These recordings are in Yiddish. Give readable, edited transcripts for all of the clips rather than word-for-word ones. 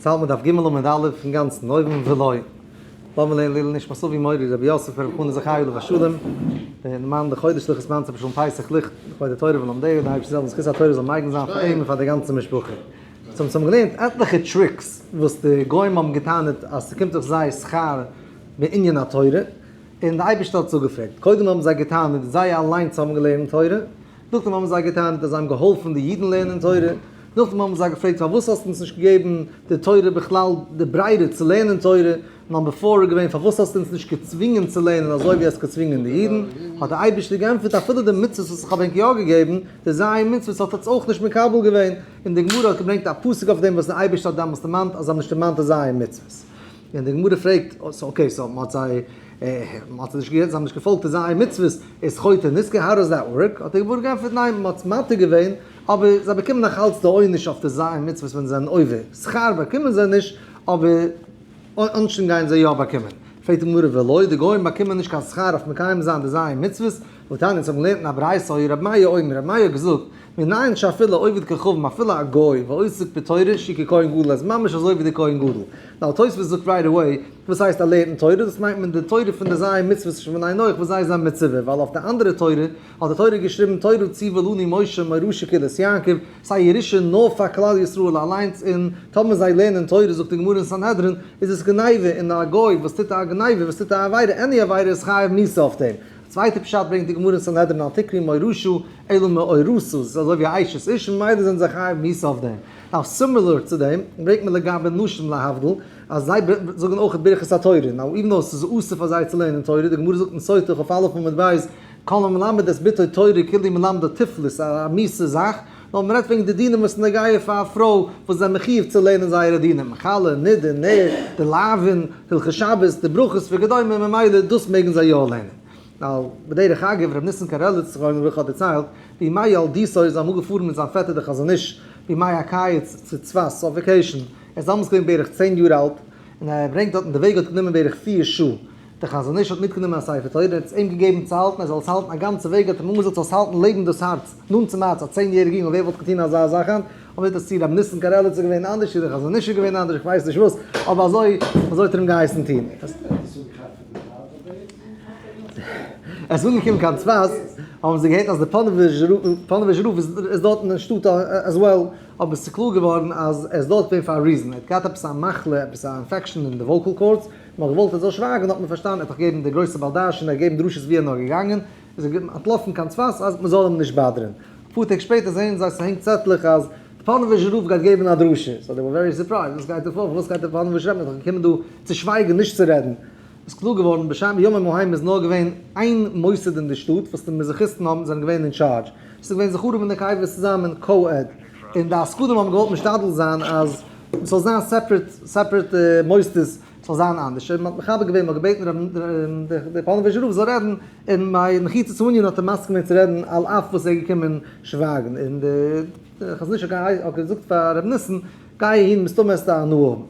האלט מען דף ג' עמוד א' אינגאנצן אויבן ולא. לאמיר לערנען לעילוי נשמת אבי מורי רבי יוסף ברב חנא זכי' עליו השלום, און מאן דחודש לכת מאן צו שלום פסח ליכט לכבוד התורה ולומדיה, די אייבערשטער זאל זכות התורה זאל מגין זיין פאר אים און פאר די גאנצע משפחה. so אונז האבן געלערנט עטליכע tricks וואס די גוים האבן געטענה'ט אז ס'קומט זיך זיי שכר בענין התורה, און די אייבערשטער האט עס אפגעפרעגט. קודם האבן זיי געטענה'ט זיי אליינס האבן געלערנט תורה, נאכדעם האבן זיי געטענה'ט אז זיי האבן געהאלפן די אידן לערנען תורה, נאכדעם האבן זיי געפרעגט פארוואס האסטו אונז נישט געגעבן די תורה בכלל די ברירה צו לערנען תורה, number four איז געווען פארוואס האסטו אונז נישט געצווינגען צו לערנען אזוי ווי האסט געצווינגען די אידן, האט דער אייבערשטער געענטפערט אפילו די מצוות וואס איך האב ענק יא געגעבן, די ז' מצוות האט עטס אויך נישט מקבל געווען, און די גמרא האט געברענגט א פסוק אויף דעם וואס דער אייבערשטער האט דעמאלס דערמאנט אז זיי האבן נישט דערמאנט די ז' מצוות. און די גמרא פרעגט, okay so מען האט זיי, מען האט זיי נישט געגעבן, זיי האבן נישט געפאלגט די ז' מצוות, איז חוטא נשכר, how does that work? האט די גמרא געענטפערט ניין, מען האט עס מתיר געווען, אבער זיי באקומען נאך אלץ די עונש אויף די ז' מצוות ווען זיי זענען עובר, שכר באקומען זיי נישט, אבער עונשים גייען זיי יא באקומען. פרעגט די גמרא ולא, די גוים באקומען נישט קיין שכר אויף מקיים זיין די ז' מצוות, והתניא אונז האבן געלערנט אין א ברייתא היה רבי מאיר אומר, רבי מאיר האט געזאגט, מנין שאפילו עובד כוכבים אפילו א גוי ועוסק בתורה שהוא ככהן גדול איז ממש אזוי ווי די כהן גדול. now תוספות זאגט right away, וואס הייסט ער לערנט תורה? דאס מיינט מען די תורה פון די ז' מצוות של בני נח וואס זיי זענען מצווה, ווייל אויף די אנדערע תורה האט די תורה געשריבן תורה ציוה לנו משה מורשה קהילת יעקב, ס'איז א ירושה נאר פאר כלל ישראל אליינס און טאמער זיי לערנען תורה זאגט די גמרא אין סנהדרין איז עס גניבה און א גוי וואס טוט א גניבה וואס טוט א עבירה any עבירה איז חייב מיתה אויף דעם. א צווייטע פשט ברענגט די גמרא אין סנהדרין אל תקרי מורשה אלא מאורסה ס'איז אזוי ווי א אשת איש ממילא זענען זיי חייב מיתה אויף דעם. now similar צו דעם ברענגט מען לגבי נשים להבדיל אז זיי זאגן אויך ברכת התורה now even though ס'איז אסור פאר זיי צו לערנען תורה די גמרא זאגט אין סוטה כ"א עמוד ב' כל המלמד את בתו תורה כאילו מלמדה תיפלות, א מיאוסע זאך, נאר מ'רעדט וועגן די דינים וואס איז נוגע פאר א פרוי וואס זענען מחיוב צו לערנען זייערע דינים, חלה, נידה, נר, די לאווין, הלכות שבת, די ברכות וכדומה, ממילא דאס מעגן זיי יא לערנען. ווייל בדרך אגב, ר' ניסן קרליץ זכרונו לברכה האט דערציילט, בימי ילדותו איז ער אמאל געפארן מיט זיין פעטער דער חזון איש בימי הקיץ צו צפת אויף vacation, ער איז דאמאלס געווען בערך צען יאר אלט, און ער ברענגט דארטן די וועג האט גענומען בערך פיר שעה, דער חזון איש האט מיטגענומען א ספר תורה און האט עס אים געגעבן צו האלטן ער זאל עס האלטן א גאנצע וועג, האט אים אנגעזאגט זאלסט האלטן לעבן דאס הארץ, נאנט צום הארץ, א צען יעריג יונגל ווער וואלט געטון אזא זאך היינט, אבער דאס צו רבי ניסן קרליץ איז געווען אנדערש צו דער חזון איש איז געווען אנדערש איך ווייס נישט וואס, אבער אזוי אזוי האט ער אים געהייסן טון. עס איז אנגעקומען קיין צפת האבן זיי געהערט אז דער פאנאוויזשער רב איז דארט אין שטאט as well, אבער עס איז קלאר געווארן אז ער איז דארט געווען פאר א reason, ער האט געהאט עפעס א מחלה, עפעס א infection אין די vocal cords, מען האט געוואלט ער זאל שווייגן האט מען פארשטאנען ער האט דאך געגעבן די גרויסע בעל דרשן ער האט געגעבן דרשות ווי ער נאר געגאנגען איז ער אנטלאפן קיין צפת אז מען זאל אים נישט באדערן אפאר טעג שפעטער זעהן זיי ס'הענגט צעטלעך אז די פאנאוויזשער רב גייט געבן א דרשה so they were very surprised וואס גייט דא פאר פארוואס גייט די פאנאוויזשער רב מען איז דאך געקומען דא צו שווייגן נישט צו רעדן איז קלאר געווארן בשם בימים ההם איז נאר געווען איין מוסד אין די שטאט וואס די מזרחיסטן האבן זענען געווען אין טשארדזש ס'איז געווען זכרים און נקבות צוזאמען co-ed און די עסקנים האבן געוואלט משתדל זיין אז ס'זאל זיין separate separate מוסדות, ס'זאל זיין אנדערש, און מ'האט מכבד געווען, מ'האט געבעטן ר' דער פאנאוויזשער רב זאל רעדן, און ביי נחיצות הענין האט ער מסכים געווען צו רעדן על אף וואס ער איז געקומען שווייגן, און דער חזון איש האט געזאגט פאר ר' ניסן, גיי אהין מסתמא וועסטו הנאה האבן.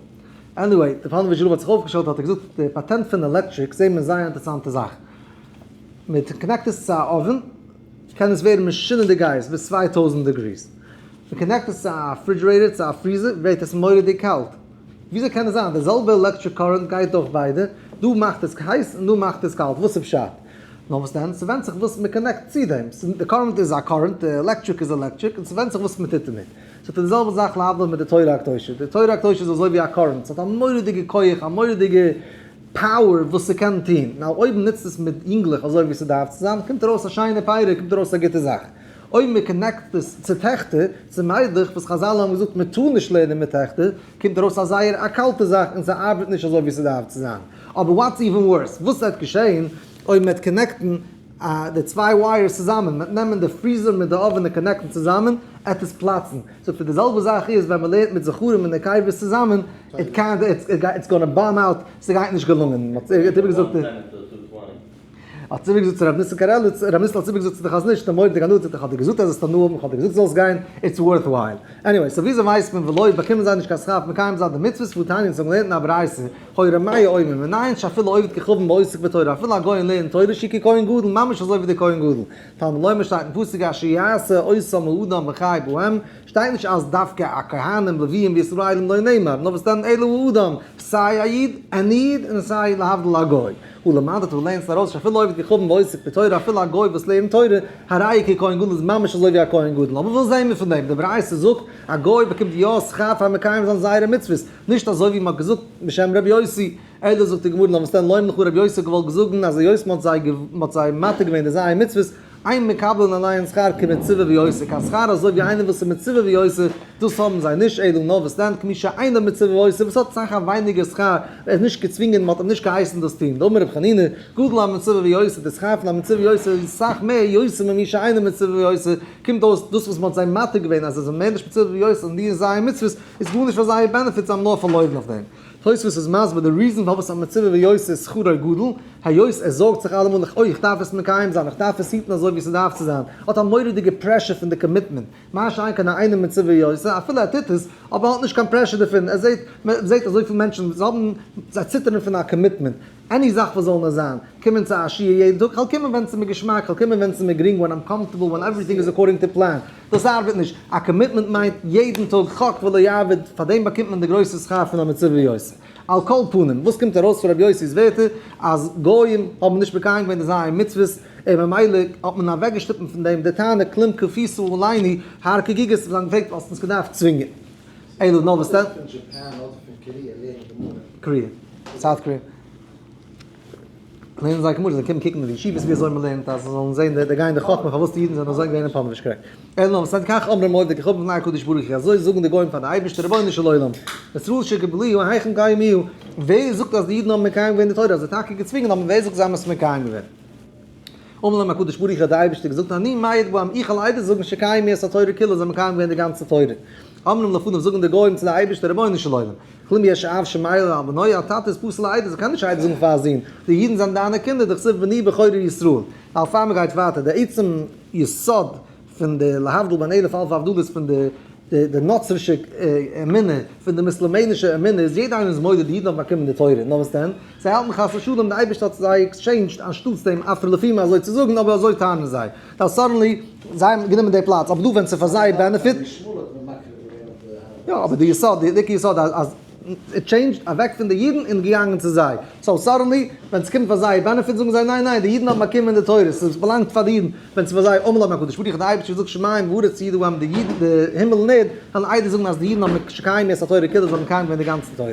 anyway, דער פאנאוויזשער רב האט זיך אויפגעשטעלט האט ער געזאגט, די פאטענט פון עלעקטריק זעהט מען זייער אינטערעסאנטע זאך, מען connect עס צו א אווען, קען עס ווערן משונה'דיג הייס ביז 2000 degrees. מען connect עס צו א refrigerator צו א freezer ווערט עס מורא'דיג קאלט. וויאזוי קען עס זיין? די זעלבע electric current גייט דורך ביידע, דא מאכט עס הייס און דא מאכט עס קאלט, וואס איז פשט? נאר וואס דען? ס'ווענדט זיך וואס מען connect צו דעם, די current איז א current, די עלעקטריק איז עלעקטריק, און ס'ווענדט זיך וואס מען טוט דערמיט. ס'האט די זעלבע זאך להבדיל מיט די תורה הקדושה, די תורה הקדושה איז אזוי ווי א current, ס'האט א מורא'דיגע כח, א מורא'דיגע power וואס ס'קען טון, now אויב מ'נוצט עס מיט יונגלעך אזוי ווי ס'דארף צו זיין, קומט ארויס א שיינע פירה, קומט ארויס א גוטע זאך. אויב מען connect עס צו טעכטער, צו מיידלעך, וואס חזל האבן געזאגט מען טאר נישט לערנען מיט טעכטער, קומט ארויס א זייער א קאלטע זאך און ס'ארבעט נישט אזוי ווי ס'דארף צו זיין. אבער what's even worse, וואס וועט געשען אויב מען וועט connect ן די צוויי wires צוזאמען, מען וועט נעמען די freezer מיט די אווען און connect ן צוזאמען, עט עס פלאצן. so פאר די זעלבע זאך איז ווען מען לערנט מיט זכרים און נקבות צוזאמען, איט קענט, איטס גאנא באם אוט, ס'גייט נישט געלונגען. מען האט איבערגעזאגט די. האט איבערגעזאגט צו רבי ניסן קארעליץ, רבי ניסן האט איבערגעזאגט צו די חזון איש, די מורא'דיגע הנאה, איך האב דיר געזאגט אז זאלסט הנאה האבן, איך האב דיר געזאגט זאלסט גיין, it's worth while. Anyway, so וויאזוי ווייסט מען ולא באקומען זיי נישט קיין שכר אויף מקיים זיין די מצוות והתניא אונז האבן געלערנט אין א ברייתא, היה ר' מאיר אומר, מנין שאפילו עובד כוכבים ועוסק בתורה, אפילו א גוי לערנט תורה שהוא ככהן גדול, ממש אזוי ווי דער כהן גדול. תלמוד לומר שטייט אין פסוק אשר יעשה אותם האדם וחי בהם, שטייט נישט אז דווקא א כהנים לוויים וישראלים לא נאמר, נאר וואס דען אלא האדם, סיי א איד, אן איד, און סיי להבדיל א גוי. ולמדת דו לערנסט ארויס שאפילו עובד כוכבים ועוסק בתורה אפילו א גוי וואס לערנט תורה, הרי הוא ככהן גדול איז ממש אזוי ווי א כהן גדול. אבער וואס זעהן מיר פון דעם? די ברייתא זאגט א גוי באקומט יא שכר פאר מקיים זיין זייערע מצוות, נישט אזוי ווי מ'האט געזאגט בשם רבי יוסי. אלא זאגט די גמרא נאר וואס דען לומר לך רבי יוסי האט געוואלט זאגן אז היות מ'האט זיי מתיר געווען די ז' מצוות, אין מקבלין עליהן שכר כמצווה ועושה, קיין שכר אזוי ווי איינער וואס איז מצווה ועושה, דאס האבן זיי נישט, אלא נאר וואס דען כמי שאינו מצווה ועושה, וואס האט סאך א ווייניגער שכר, ער איז נישט געצווינגען, מען האט אים נישט געהייסן דאס טון, דאמר רבי חנינא, גדול המצווה ועושה, די שכר פון א מצווה ועושה איז סאך מער יותר ממי שאינו מצווה ועושה, קומט אויס דאס וואס מען האט זיי מתיר געווען אז זיי זענען מער נישט מצווה ועושה און די ז' מצוות, איז גארנישט פאר זייער benefit, זיי האבן נאר פארלוירן אויף דעם. תוספות איז מסביר די reason פארוואס א מצווה ועושה איז שכרו גדול, היות ער זארגט זיך אלעמאל איך אוי איך דארף עס מקיים זיין איך דארף עס היטן אזוי ווי ס'דארף צו זיין, האט א מורא'דיגע pressure פון די commitment, מה שאין כן א אינו מצווה ועושה אפילו ער טוט עס, אבער ער האט נישט קיין pressure דערפון, ער זעט, מען זעט אזויפיל מענטשן זיי האבן, זיי ציטערן פון א commitment, any זאך וואס זאל נאר זיין, קומען צו א שיעור יעדן טאג, כ'וועל קומען ווען ס'איז מיר געשמאק, כ'וועל קומען ווען ס'איז מיר גרינג, when I'm comfortable, when everything is according to plan. דאס ארבעט נישט. א commitment מיינט יעדן טאג חק ולא יעבוד, פאר דעם באקומט מען די גרויסע שכר פון א מצווה ועושה. על כל פנים, וואס קומט ארויס פון רבי יוסי'ס ווערטער? אז גויים האבן נישט מקיים געווען די ז' מצוות, און ממילא האט מען אוועקגעשטופט פון דעם די טענה כלום כפיתו עלינו, הר כגיגית, זיי האבן געפרעגט האסט אונז געדארפט צווינגען. אלא נאר וואס דען? פון Japan אדער פון Korea לערנען גמרא? Korea. South Korea. לערנען זיי גמרא, זיי קומען קוקן אין די ישיבות ווי אזוי מען לערנט, אז זיי זאלן זען די גיין די חכמה פארוואס די אידן זענען אזוי געווען אין פאנעוויזש קרעק. אלא נאר וואס דען כך אמרו עובדי כוכבים לפני הקדוש ברוך הוא, אזוי זאגן די גוים פאר די אייבערשטער רבונו של עולם, ישראל שקיבלוה היכן קיימוה, ווער זאגט אז די אידן האבן מקיים געווען די תורה, אז זיי טאקע געצווינגען אבער ווער זאגט זיי האבן עס מקיים געווען? אמר להם הקדוש ברוך הוא האט דער אייבערשטער געזאגט אני מעיד בם איך וועל עדות זאגן שקיימו את התורה כולה זיי האבן מקיים געווען די גאנצע תורה. אומרים לפניו זאגן די גוים צו די אייבערשטער רבונו של עולם, כלום יש אב שמעיד על בנו א טאטע איז פסול לעדות ער קען נישט עדות זאגן פאר א זון, די אידן זענען דיינע קינדער דכתיב בני בכורי ישראל. ווייל פאר מען גייט ווייטער די עצם יסוד פון די להבדיל בין אלף אלפי הבדלות פון די די נוצרישע אמונה פון די מוסלעמענישע אמונה איז יעדער איינער איז מודה די אידן האבן באקומען די תורה נאר וואס דען זיי האלטן חס ושלום די אייבערשטער האט זיי exchanged אנשטאטס דעם עפרא לפומיה אזוי צו זאגן אבער אזוי טענה'ן זיי דאס suddenly זיי האבן גענומען די פלאץ אבער דא ווען ס'איז פאר זייער benefit יא אבער די יסוד די עיקר יסוד אז ער change ט אוועק פון די אידן און געגאנגען צו זיי, so suddenly ווען ס'קומט פאר זייער benefit זאגן זיי ניין ניין די אידן האבן באקומען די תורה ס'באלאנגט פאר די אידן, ווען ס'איז פאר זיי אמר להם הקדוש ברוך הוא די אייבערשטער זאגט שמים וארץ יעידו בם די אידן די הימל און ערד וועלן עדות זאגן אז די אידן האבן שקיימו את התורה כולה זיי האבן מקיים געווען די גאנצע תורה.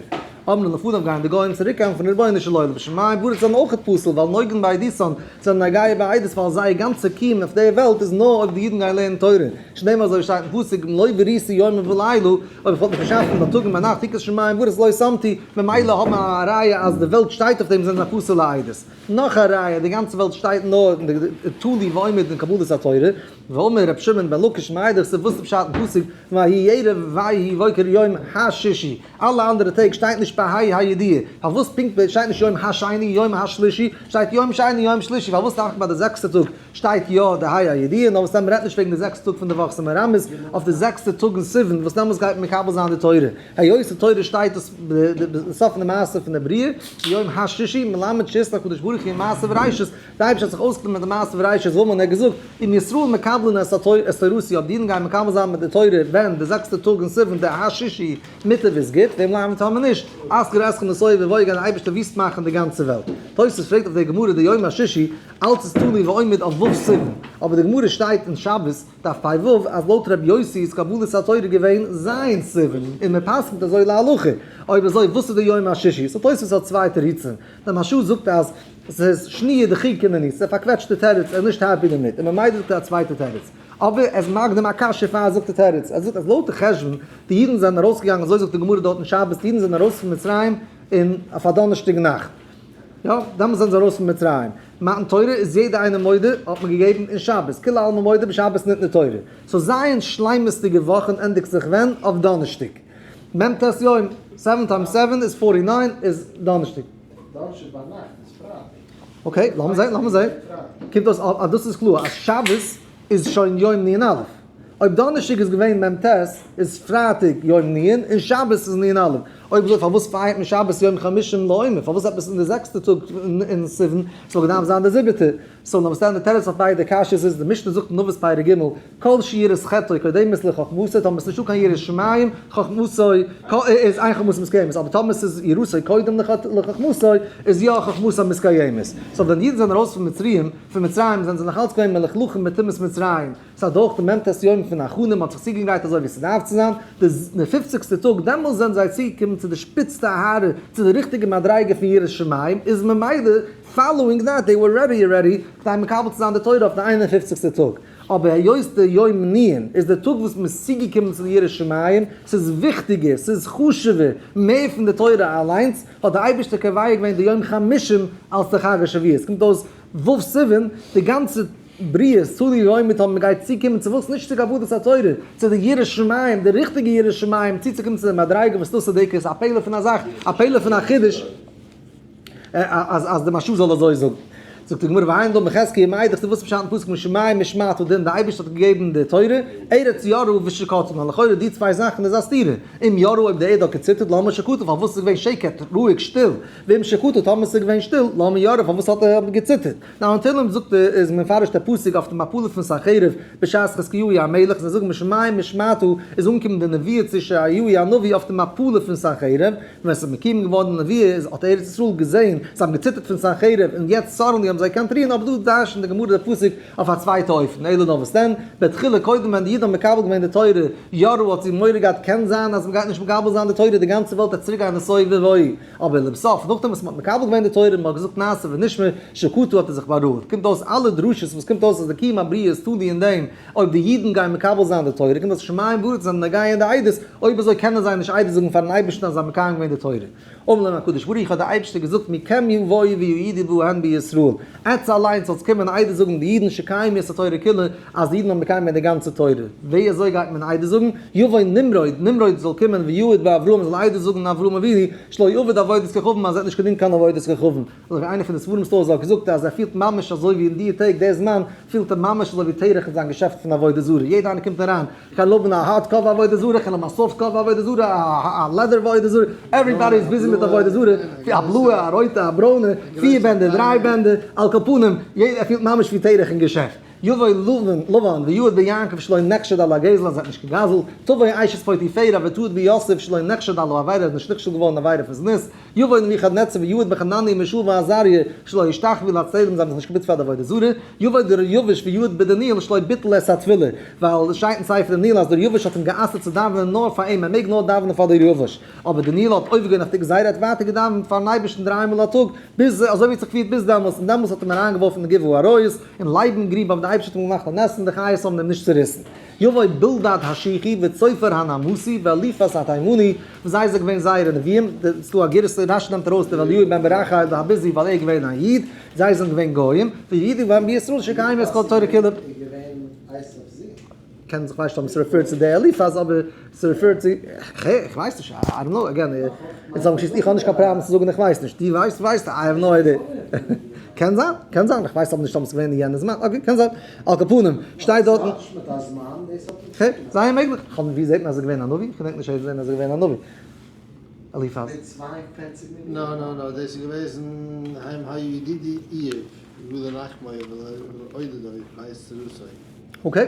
אמרו לפניו גייען די גוים צוריק ענטפערן רבונו של עולם שמים וארץ זענען אויכעט פסול ווייל נוגעין בעדותן זענען נוגע בעדות ווייל זייער גאנצע קיום אויף די וועלט איז נאר אויב די אידן גייען לערנען תורה שנאמר אזוי שטייט אין פסוק אם לא בריתי יומם ולילה, אויב איך וואלט נישט באשאפן ביי טאג און ביי נאכט חוקות שמים וארץ לא שמתי, ממילא האבן א ראיה אז די וועלט שטייט אויף דעם זענען זיי פסול'ע עדות. נאך א ראיה די גאנצע וועלט שטייט נאר אין די תלוי ועומד אין קבלת התורה, ואמר ר' שמעון בן לקיש מאי דכתיב וואס איז פשט אין פסוק ויהי ערב ויהי בוקר יום השישי, אלע אנדערע טעג שטייט נישט בה' הידיעה, פארוואס פונקט שטייט נישט יום השני יום השלישי, שטייט יום שני יום שלישי, פארוואס דווקא ביי די זעקסטע טאג שטייט יא די ה' הידיעה, נאר וואס דען מ'רעדט נישט וועגן די זעקסטע טאג פון די וואך, ס'איז מרמז אויף די זעקסטע טאג אין סיוון וואס דעמאלטס גייט מען מקבל זיין די תורה, היות די תורה שטייט דאס די סוף פון די מעשה פון די בריאה, יום השישי, מלמד שהתנה הקדוש ברוך הוא מעשה בראשית, די אייבערשטער האט זיך אויסגענומען מיט די מעשה בראשית וואו מען האט געזאגט, אם ישראל מקבלין את תורתי, אויב די אידן גייען מקבל זיין מיט די תורה ווען די זעקסטע טאג אין סיוון די השישי מוטב איז גוט, ואם לאו טאמער נישט, אסגיר אתכם לתוהו ובוהו גייט די אייבערשטער וויסט מאכן די גאנצע וועלט. תוס' פרעגט אויף די גמרא די יום השישי, אלץ איז תלוי ועומד אויף ו' סיוון, אבער די גמרא שטייט אין שבת, דף פ ו, אז לויט ר' יוסי איז קבלת התורה געווען ז' סיוון, און מען פסק'נט אזוי להלכה, אויב אזוי וואס איז די יום השישי? so תוספות האט צוויי תירוצים, די מהרש"א זאגט אז ס'איז שניה דחיקא מיניה, ס'איז א פארקוועטשטע תירוץ, ער איז נישט happy דערמיט, און ממילא זאגט ער א צווייטע תירוץ. אבער ער איז מקדים א קשיא פאר ער זאגט די תירוץ, ער זאגט אז לויט די חשבון, די אידן זענען ארויסגעגאנגען, אזוי זאגט די גמרא דארט אין שבת, די אידן זענען ארויס פון מצרים אין אויף א דאנערשטאג נאכט, יא, דעמאלס זענען זיי ארויס פון מצרים. מתן תורה איז יעדער איינער מודה האט מען געגעבן אין שבת, כולי עלמא מודה בשבת ניתנה תורה. so ז' שלימות'דיגע וואכן ענדיגט זיך ווען? אויף דאנערשטאג. מ ט יום, seven times seven איז forty nine איז דאנערשטאג. דאנערשטאג ביינאכט איז פרייטאג. Okay, לאמיר זען, לאמיר זען. קומט אויס אז דאס איז קלאר אז שבת איז שוין יום נון א'. אויב דאנערשטאג איז געווען מ ט, איז פרייטאג יום נון און שבת איז נון א'. אויב אזוי פארוואס פייערט מען שבת יום חמישים לעומר? פארוואס עפעס אין די זעקסטע טאג אין סיוון? ס'וואלט געדארפט זיין די זיבעטע. so נאר די תירוץ אויף ביידע קשיות איז, די משנה זאגט אין אבות פרק ג', כל שיראת חטאו קודמת לחכמתו, טאמער ס'איז נישטא קיין יראת שמים, חכמתו איז אין חכמתו מתקיימת, אבער טאמער ס'איז יראתו קודם לחכמתו, איז יא חכמתו מתקיימת. so ווען אידן זענען ארויס פון מצרים, פון מצרים זענען זיי נאך אלץ געווען מלוכלכים מטומאת מצרים, ס'איז אדורך די מ ט יום פון הכנה, מ'האט זיך צוגעגרייט אזוי ווי ס'דארף צו זיין, די פופציגסטע טאג, דעמאלס זענען זיי צוגעקומען צו די שפיץ טהרה, צו די ריכטיגע מדריגה פון יראת שמים, איז ממילא following that they were ready already כדי מקבל צו זיין די תורה אויף די איין און פופציגסטע טאג, אבער היות די יום נ' איז די טאג וואס מ'איז צוגעקומען צו די יראת שמים, ס'איז וויכטיגער, ס'איז חשוב'ער, מער פון די תורה אליינס, האט די אייבערשטער קובע געווען די יום חמישים אלס די חג השבועות, קומט אויס ו' סיוון, די גאנצע בריאות, תלוי יום מיט מ'גייט צוקומען צו וואס? נישט צו קבלת התורה, צו די יראת שמים, די ריכטיגע יראת שמים, צוצוקומען צו די מדריגה וואס דאס איז די עיקר, ס'איז א פלא פון א זאך, א פלא פון א חידוש. אז אז די מהרש"א זאל אזוי זאגן. זאגט די גמרא והיינו דאמר חזקיה מאי דכתיב וואס פשט אין פסוק משמים משמעת דין די אייבערשטער האט געגעבן די תורה ארץ יראה ושקטה נו לכאורה די צוויי זאכן איז א סתירה אם יראה אויב די ערד האט געציטערט למה שקטה פארוואס איז געווען שקט רואיג שטיל ואם שקטה טאמער ס'איז געווען שטיל למה יראה פארוואס האט ער געציטערט נו אין תהלים זאגט איז מפרש דער פסוק אויף די מפלה פון סנחריב בשעת חזקיהו המלך זיי זאגן משמים משמעת איז אנגעקומען די נביאה צו ישעיהו הנביא אויף די מפלה פון סנחריב ווען ס'איז מקים געווארן די נביאה איז האט ארץ ישראל געזען זיי האבן געציטערט פון סנחריב און יעצט suddenly האבן זיי געקענט רוען אבער דא דרש'נט די גמרא די פסוק אויף א צווייטע אופן אלא נאר וואס דען בתחילה קודם ווען די אידן האבן מקבל געווען די תורה יראו האט זי מורא געהאט קען זיין אז מ'גייט נישט מקבל זיין די תורה די גאנצע וועלט וועט צוריק גיין לתוהו ובוהו אבער לבסוף נאכדעם וואס מ'האט מקבל געווען די תורה און מ'האט געזאגט נעשה ונשמע שקטו האט ער זיך בארואיגט קומט אויס אלע דרשות וואס קומט אויס אז די קיום הבריאה איז תלוי אין דעם אויב די אידן גייען מקבל זיין די תורה, קומט אויס שמים וארץ זענען נוגע אין די עדות, אויב אזוי קענען זיי נישט עדות זאגן פארן אייבערשטן אז זיי האבן מקיים געווען די תורה. אמר להם הקדוש ברוך הוא, האט דער אייבערשטער געזאגט, מכם יבואו ויעידו בהן בישראל, עטץ אליינס זאלטס קומען עדות זאגן די אידן שקיימו את התורה כולה, אז די אידן האבן מקיים געווען די גאנצע תורה. ווי אזוי גייט מען עדות זאגן? יבוא נמרוד, נמרוד זאל קומען ויעיד באברהם, זאל עדות זאגן אין אברהם אבינו, שלא עבד עבודת כוכבים, אז ער האט נישט געדינט קיין עבודת כוכבים. אזוי ווי איינער פון די ספרים stores האט געזאגט אז ער פילט ממש אזוי ווי אין די טעג די זמן פילט ער ממש אזוי ווי תרח אין זיין געשעפט פון עבודה זרה יעדע איינער קומט אריין כ'קען האבן א hard cover עבודה זרה כ'קען האבן א soft cover עבודה זרה א leather עבודה זרה everybody איז busy מיט עבודה זרה א בלויע א רויטע א ברוינע פיר בענדער דריי בענדער על כל פנים יעדער ער פילט ממש ווי תרח אין געשעפט. יבוא לבן, לבן, ויעיד ביעקב שלא נחשד על הגזל אז ער האט נישט געגזלט, תבוא אשת פוטיפרע ותעיד ביוסף שלא נחשד על העבירה ער איז נישט נכשל געווארן אין עבירה פון זנות, יבוא נבוכדנצר ויעיד בחנניה מישאל ועזריה שלא השתחוו לצלם זיי האבן זיך נישט געבוקט פאר די עבודה זרה, יבוא דריוש ויעיד בדניאל שלא ביטל את התפילה, ווייל עס שטייט אין ספר דניאל אז דריוש האט אים גע'אסר'ט צו דאווענען נאר פאר אים, ער מעג נאר דאווענען פאר דריוש, אבער דניאל האט עובר געווען אויף די גזירה ער האט ווייטער געדאווענט פארן אייבערשטן דריי מאל א טאג, ביז אזוי ווי האט זיך געפירט ביז דעמאלס, און דעמאלס האט ער אים אריינגעווארפן אין גוב האריות, אין לייבן גריב, אבער די אייבערשטער האט אים געמאכט א נס און די חיות האבן אים נישט צוריסן. יבוא בלדד השוחי וצופר הנעמתי ואליפז התימני, וואס זיי זענען געווען זייערע נביאים, ס'דא א גירסא, רשי נעמט ארויס דער אליהו בן ברכי' והבוזי ווייל ער איז געווען א איד, זיי זענען געווען גוים, ויעידו בהם בישראל שקיימו את כל התורה כולה. קען זיך ווייסט אויב ס' refer ט צו די אליפז אבער ס' refer ט צו איך ווייס נישט I don't know again איך זאג נישט איך האב נישט קיין פראבלעם צו זאגן איך ווייס נישט דו ווייסט ווייסטו I have no idea קען זיין קען זיין איך ווייס אבער נישט אויב ס'איז געווען אין יענע זמן okay קען זיין על כל פנים שטייט דארטן זייער מעגליך כ'האב ווי זעט מען אז ער איז געווען א נביא? כ'דענק נישט אז ער איז געווען א נביא אליפז. נא נא נא דאס איז געוועזן הם היו ידידי איוב ולנחמו ולעודדו בעת צרתו. okay.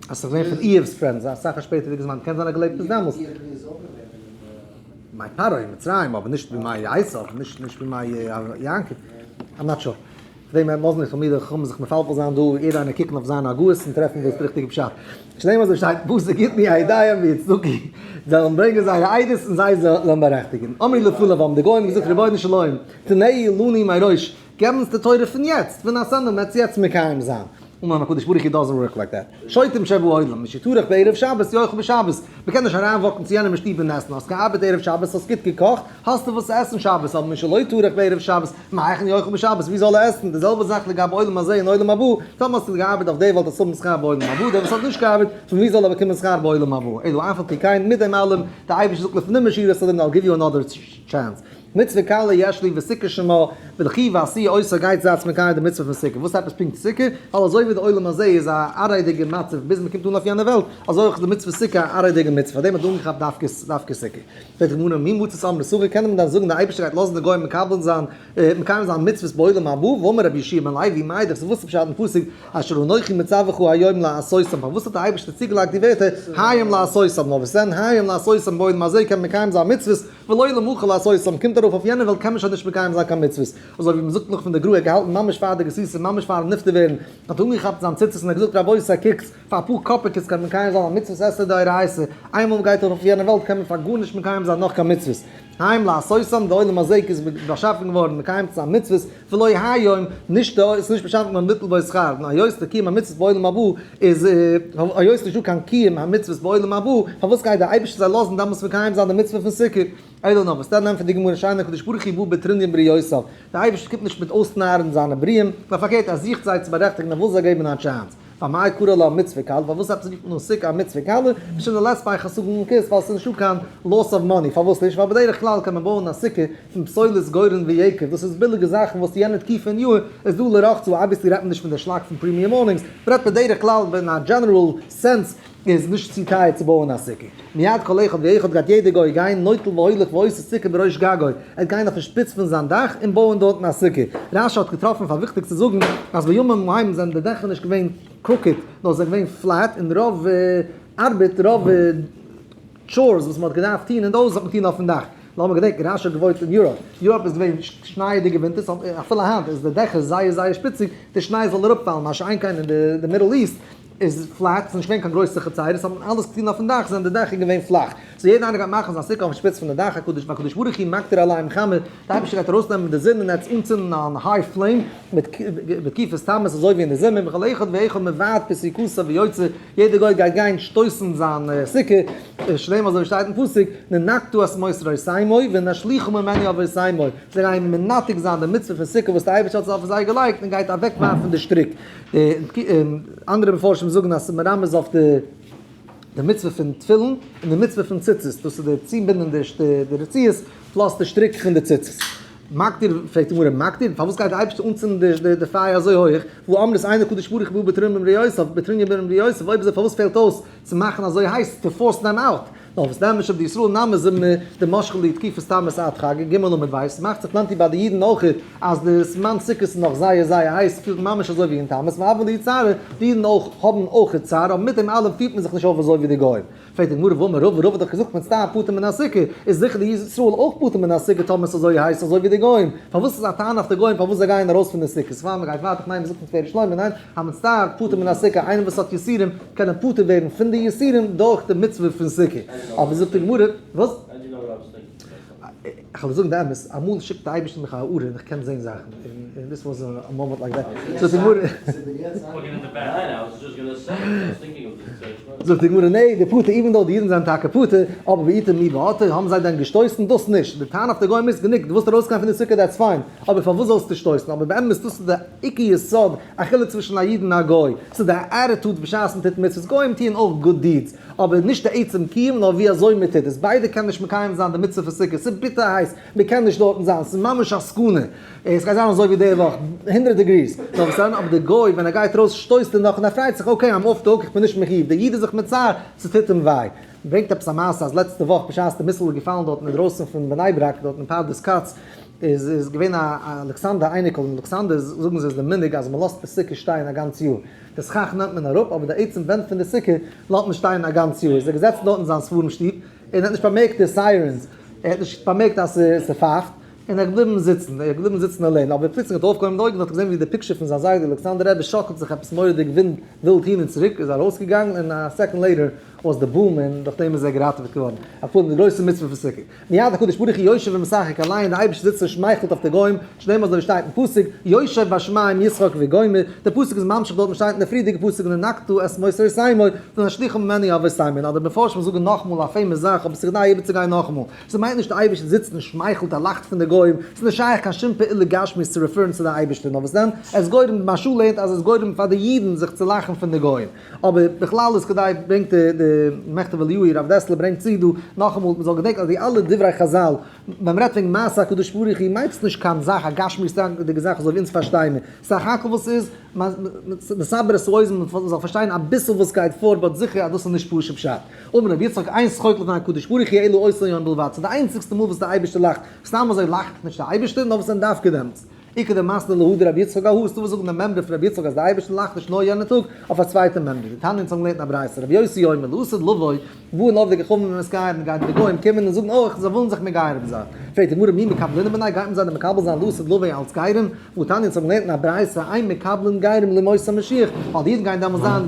אז ס'איז געווען פון איוב'ס friends, אסאך א שפעטערדיגע זמן, קען זיין ער האט געלעבט ביז דעמאלס. בימי פרעה אין מצרים, אבער נישט בימי עשיו, נישט נישט בימי יעקב. I'm not sure. פון דעם לאזן די תלמידי חכמים זיך מפלפל זיין דא, יעדער איינער קוקן אויף זיינע הגהות און טרעפן וואס די ריכטיגע פשט. שנאמר אזוי שטייט פסוק יתנו עדיהם ויצדקו, זיי זאלן ברענגען זייערע עדות און זיי זאלן בארעכטיגן. אמרו לפניו האבן די גוים געזאגט רבונו של עולם, תנהו לנו מראש, געב אונז די תורה פון יעצט, ונעשנה, מ'וועט עס יעצט מקיים זיין. אמר להם הקדוש ברוך הוא doesn't work like that. שוטים שבעולם, משטרח בערב שבת יאכל בשבת. מ'קען נישט אריין walk ן צו יענעם אין שטוב און עסן, האסט געארבעט ערב שבת, האסט גוט געקאכט, האסטו וואס צו עסן שבת, אבער משלא טרח בערב שבת, מהיכן יאכל בשבת, ווי זאל ער עסן? די זעלבע זאך לגבי עולם הזה און עולם הבא, טאמער האסטו געארבעט אויף די וועלט האסטו האבן שכר בעולם הבא, דער וואס האט נישט געארבעט, פון ווי זאל ער באקומען שכר בעולם הבא? אלא אף על פי כן, מיט דעם אלעם, דער אייבערשטער זאגט לפנים משורת הדין, I'll give you another chance. מצוה קלה יש לי וסוכה שמה, ולכו ועשו אותה גייט זייטס מקיים די מצוה פון סוכה. וואס עפעס פונקט סוכה? ווייל אזוי ווי די עולם הזה איז א עראי'דיגע מצב ביז מ'קומט אן אויף יענע וועלט, אזוי אויך איז די מצוה סוכה א עראי'דיגע מצוה, פארדעם האט אנגעכאפט דווקא דווקא סוכה. פרעגט די גמרא מי מצית אמרת הכי, קען מען דען זאגן די אייבערשטער גייט לאזן די גוים מקבל זיין מקיים זיין מצוות בעולם הבא, והאמר רבי יהושע בן לוי מאי דכתיב וואס איז פשט אין פסוק אשר אנכי מצווך היום לעשותם פארוואס האט די אייבערשטער צוגעלייגט די ווערטער היום לעשותם נאר וואס דען היום לעשותם בעולם הזה קען מען מקיים זיין מצוות ולא למחר לעשותם קומט ארויף אויף יענע וועלט קען מען שוין נישט מקיים זיין קיין מצוות אזוי ווי מען זאגט נאך פון די גר"א ער האט געהאלטן ממש פאר די גסיסה ממש פארן נפטר ווערן האט אנגעכאפט זיין ציצית און ער האט געזאגט רבותי קוקטס פאר אפאר קאפיקעס קען מען מקיים זיין א מצוות עשה דאורייתא, איינמאל מען גייט ארויף אויף יענע וועלט קען מען פאר גארנישט מקיים זיין נאך קיין מצוות. היום לעשותם, די עולם הזה איז באשאפן געווארן מקיים צו זיין מצוות, ולא היום, נישט די, עס איז נישט באשאפן געווארן ליטול בו שכר, נאר היות די קיום המצוות בעולם הבא איז, היות נישטא קיין קיום המצוות בעולם הבא, פארוואס גייט דער אייבערשטער זיי לאזן דעמאלטס מקיים זיין די מצוה פון סוכה? אלא נאר וואס דען ענטפערט די גמרא שאין הקדוש ברוך הוא בא בטרוניא עם בריותיו, דער אייבערשטער קומט נישט מיט אויסנארן זיינע בריאים, נאר פארקערט ער זוכט זיי צו בארעכטיגן ער וויל זיי געבן א chance. ואמאי קרי לה מצוה קלה, פארוואס עפעס רופט מען אן סוכה א מצוה קלה? משום דלית ביה חסרון כיס, ווייל עס איז נישטא קיין loss of money, פארוואס נישט? ווייל בדרך כלל קען מען בויען א סוכה פון פסולת גורן ויקב, דאס איז ביליגע זאכן וואס יענע תקופה אין יאר איז דא לרחצה, obviously רעדט מען נישט פון די שלאק פון premium awnings, מ'רעדט בדרך כלל אין א general sense איז נישט צו טייער צו בויען א סוכה. מיד כל אחד ואחד גייט יעדער גוי גיין נוטל והולך ועושה סוכה בראש גגו, ער וועט גיין אויפן שפיץ פון זיין דאך און בויען דארטן א סוכה. רש"י האט געטראפן פאר וויכטיג צו זאגן אז בימים ההם זענען די דעכער נישט געווען crooked נאר זענען געווען flat און רוב ארבעט רוב chores וואס מען האט געדארפט טון אין די הויז האט מען געטון אויפן דאך. לאמיר געדענקען רש"י האט געוואוינט אין Europe, Europe איז געווען שנייעדיגע ווינטערס אפילו היינט איז די דעכער זייער זייער שפיציג די שניי זאל אראפפאלן מה שאין כן אין די Middle East איז flat, ס'איז נישט געווען קיין גרויסע חצרות, האט מען אלעס געטון אויפן דאך, זענען די דעכער געווען פלאך. so יעדער איינער גייט מאכן זיין סוכה אויפן שפיץ פון די דאך, הקדוש והקדוש ברוך הוא מקטיר עליהם חמה, די אייבערשטער גייט ארויסנעמען די זון און עטס אנצינדן אן high flame בתקופת תמוז אזוי ווי אין די זומער, וכל אחד ואחד מבעט בסוכתו ויוצא, יעדער גוי גייט גיין שטויסן זיין סוכה, שנאמר אזוי ווי שטייט אין פסוק, ננקת את מוסרותימו ונשליכה ממנו אבותימו, זיי גייען מנתק זיין די מצוה פון סוכה וואס די אייבערשטער האט אויף זיי געלייגט און גייט אוועקווארפן די שטריק. אנדערע מפרשים זאגן אז ס'איז מרמז אויף די די מצוה פון תפילין און די מצוה פון ציצית, דאס איז די צובינדן די רצועות plus די שטריק פון די ציצית. מקטיר, פרעגט די גמרא, מקטיר, פארוואס גייט די אייבערשטער אנצינדן די פייער אזוי הויך, והא אמרת אין הקדוש ברוך הוא בא בטרוניא עם בריותיו, בטרוניא עם בריותיו, אויב אזוי פארוואס פעלט אויס צו מאכן אזוי הייס to force them out? נאר וואס דען משום דישראל נמי זימנא דמשכי להו תקופת תמוז עד חגא, ג' עמוד ב', ס'מאכט זיך plenty ביי די אידן אויך אז די זמן סוכות איז נאך זייער זייער הייס, ס'פילט ממש אזוי ווי אין תמוז, והוה להו צערא, די אידן אויך האבן אויך צער, אבער מיט דעם אלעם פירט מען זיך נישט אויף אזוי ווי די גוים. פרעגט די גמרא והאמר רבא, רבא האט דאך געזאגט מצטער פטור מן הסוכה, איז זיכער די ישראל אויך פטור מן הסוכה טאמער ס'איז אזוי הייס אזוי ווי די גוים, פארוואס איז א טענה אויף די גוים פארוואס זיי גייען ארויס פון די סוכות, פאר מ'גייט ווייטער כ'מיין מ'זאגט אין תפארת שלמה ניין? המצטער פטור מן הסוכה, איינער וואס האט יסורים קען ער פטור ווערן פון די יסורים דורך די מצוה פון סוכה. אבער זאגט די גמרא, וואס? איך וועל זאגן די אמת, אמאל שיקט די אייבערשטער מיך א הארה און איך קען זען זאכן, און this was a moment like that. זאגט די גמרא, זאגט די גמרא, ניין, די פטור, even though די אידן זענען טאקע פטור, אבער בעיטה מי בעטו, האבן זיי דען געשטויסן? דאס נישט. די טענה אויף די גוים איז, גענוג, דו ווילסט ארויסגיין פון די סוכה that's fine, אבער פארוואס זאלסטו שטויסן? אבער באמת דאס איז די עיקר יסוד א חילוק צווישן א איד און א גוי, ס'איז די attitude בשעת מ'טוט מצוות, גוים טוען אויך good deeds, אבער נישט די עצם קיום נאר ווי אזוי מ'טוט עס, ביידע קענען נישט מקיים זיין די מצוה פון סוכה, ס'איז ביטער הייס, מ'קען נישט דארטן זיין, ס'איז ממש א סכנה, עס גייט זיין אזוי ווי די וואך, הונדרעט degrees, נאר וואס דען, אבער די גוי ווען ער גייט ארויס שטויסט ער נאך און ער פרייט זיך, okay I'm off the hook, איך בין נישט מחיוב, די איד איז זיך מצער, ס'טוט אים וויי. מ'ברענגט עפעס א מעשה אז לעצטע וואך בשעת די missile איז געפאלן דארטן אינדרויסן פון בני ברק דארט אין פרדס כץ, איז איז געווען א אלכסנדר אייניקל, אין אלכסנדר זאגן זיי איז די מנהג אז מען לאזט די סוכה שטיין א גאנץ יאר, די סכך נעמט מען אראפ אבער די עצם ווענט פון די סוכה לאזט מען שטיין א גאנץ יאר, איז ער געזעצן דארט אין זיין ספרים שטוב און האט נישט באמערקט די sirens, ער האט נישט באמערקט אז ס'פייפט, און ער איז געבליבן זיצן, ער איז געבליבן זיצן און לערנען, אבער פלוצלינג האט ער אויפגעהויבן די אויגן און האט געזען ווי די picture פון זיין זיידע אלכסנדר רבי שאקלט זיך עפעס מורא'דיג ווילד הין און צוריק, איז ער ארויסגעגאנגען און א second later was the boom און דורך דעם איז ער געראטעוועט געווארן, א פנים די גרויסע מצוה פון סוכה. מיד הקדוש ברוך הוא יושב ומשחק עליהם, דער אייבערשטער זיצט און שמייכלט אויף די גוים, שנאמר אזוי ווי שטייט אין פסוק, יושב בשמים ישחק וגומר, דער פסוק איז ממשיך דארט וואס שטייט אין די פריערדיגע פסוק ננקת את מוסרותימו, ונשליכה ממנו אבותימו, אדער מפרשים זאגן נאכאמאל א famous זאך אבער ס'איז כדאי איבערצוגיין נאכאמאל, ס'מיינט נישט דער אייבערשטער זיצט און שמייכלט ער לאכט פון די גוים, ס'איז נישט שייך קיין שום פעולה גשמית צו refer ן צו די אייבערשטער, נאר וואס דען, עס גורם, מהרש"א לערנט אז עס גורם פאר די אידן זיך צו לאכן פון די גוים, אבער בכלל איז כדאי ברענגט די. מכתב אליהו רב דעסלער ברענגט צו דא נאכאמאל מען זאל געדענקען אז די אלע דברי חזל ווען מ'רעדט וועגן מעשה הקדוש ברוך הוא מיינט עס נישט קיין זאך א גשמיות'דיגע זאך אזוי ווי אונז פארשטייען מיר, סך הכל וואס איז מסבר את האוזן מען זאל פארשטיין אביסל וואס גייט פאר but זיכער אז דאס איז נישט פשוט פשט. אמר רבי יצחק אין שחוק לפני הקדוש ברוך הוא אלא אותו יום בלבד, ס'איז די איינציגסטע מאל וואס די אייבערשטער לאכט, סתם אזוי לאכט נישט די אייבערשטער נאר וואס דען דווקא דעמאלטס. איכא דמתני להא דרבי יצחק אהא, ס'דא וואס זאגן די מימרא פון רבי יצחק אז די אייבערשטער לאכט נישט נאר יענע טאג, אויף א צווייטע מימרא. דתניא אונז האבן געלערנט אין א ברייתא, רבי יוסי אומר, לעתיד לבוא, באין עובדי כוכבים ומתגיירין, גייען די גוים קומען און זאגן אויך זיי ווילן זיך מגייר זיין. פרעגט די גמרא מי מקבלינן מיניה, גייט מען זיי דען מקבל זיין לעתיד לבוא אלץ גרים? והתניא אונז האבן געלערנט אין א ברייתא, אין מקבלין גרים לימות המשיח, ווייל די אידן גייען דעמאלס זיין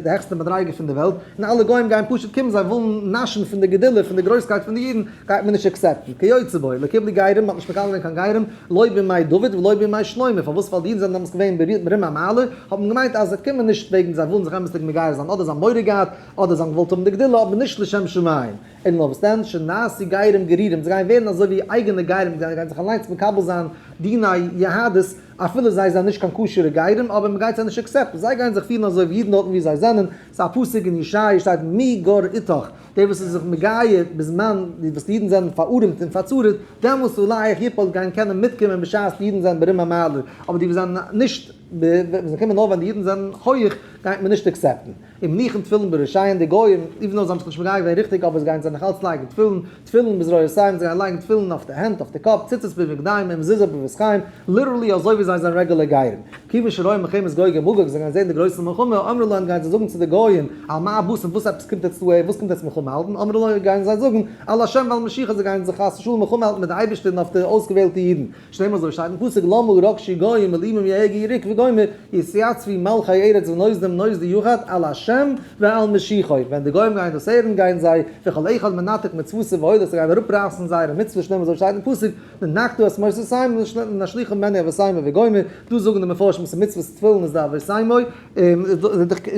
די העכסטע מדריגה פון די וועלט, און אלע גוים גייען פשוט קומען זיי ווילן נאשן פון די גדולה פון די גרויסקייט פון די אידן, גייט מען נישט accept ן, כיוצא בו, לא קיבלו גרים, מ'האט נישט מקבל געווען קיין גרים, לא בימי דוד ולא בימי שלמה, פארוואס? ווייל די אידן זענען דעמאלס געווען ברום המעלה, האט מען געמיינט אז זיי קומען נישט וועגן זיי ווילן זיך אמת'דיג מגייר זיין, אדער זיי האבן מורא געהאט, אדער זיי האבן געוואלט האבן די גדולה, אבער נישט לשם שמים. אלא נאר וואס דען, שנעשו גרים גרירים, זיי גייען ווערן אזוי ווי אייגענע גרים, זיי גייען זיך אליינס מקבל זיין דיני יהדות, אפילו זיי זענען נישט קיין כשר'ע גרים, אבער מ'גייט זיי נישט accept ן, זיי גייען זיך פירן אזוי ווי אידן דארטן ווי זיי זענען, ס'איז א פסוק אין ישעי' שטייט מי גר אתך, דער וואס איז זיך מגייר בזמן וואס די אידן זענען פארארעמט און פארצרה'ט, דעמאלס עליך יפול גייען קענען מיטקומען בשעת די אידן זענען ברום המעלה, אבער די וואס זענען נישט, ווען זיי קומען נאר ווען די אידן זענען הויך, גייט מען נישט accept ן. ומניחין תפילין בראשיהן, די גויים, even though זיי האבן זיך נישט מגייר געווען ריכטיג, אבער זיי גייען זיי נאך אלץ לייגן תפילין, תפילין בזרועותיהם, זיי גייען לייגן תפילין אויף די הענט, אויף די קאפ, ציצית בבגדיהם, ומזוזה בפתחיהם, literally אזוי ווי זיי זענען רעגולער גרים. כיוון שראו מלחמת גוג ומגוג, זיי גייען זען די גרויסע מלחמה, אמרו להם גייען זיי זאגן צו די גויים, על מה באתם, וואס עפעס קומט עטס דא אהער, וואס קומט עטס מלחמה האלטן, אמרו להם גייען זיי זאגן, על השם ועל משיחו, זיי גייען זיך חס ושלום מלחמה האלטן מיט די אייבערשטער און אויף די אויסגעוועלטע אידן. שנאמר אזוי שטייט אין פסוק למה רגשו גוים ולאומים יהגו ירוק וגומר יתיצבו מלכי ארץ ונוסדים נוסדי יחד על השם ועל משיחו, ווען די גוים גייען דאס הערן גייען זיי וכל אחד מנתק מצוותו והולך זיי גייען אראפרייסן זייערע מצוות שנאמר אזוי שטייט אין פסוק ונתקו את מוסרותיהם ונשליכם ממנו אבותימו וגומר, דא זאגן די מפרשים אז מצוות תפילין איז די אבותימו,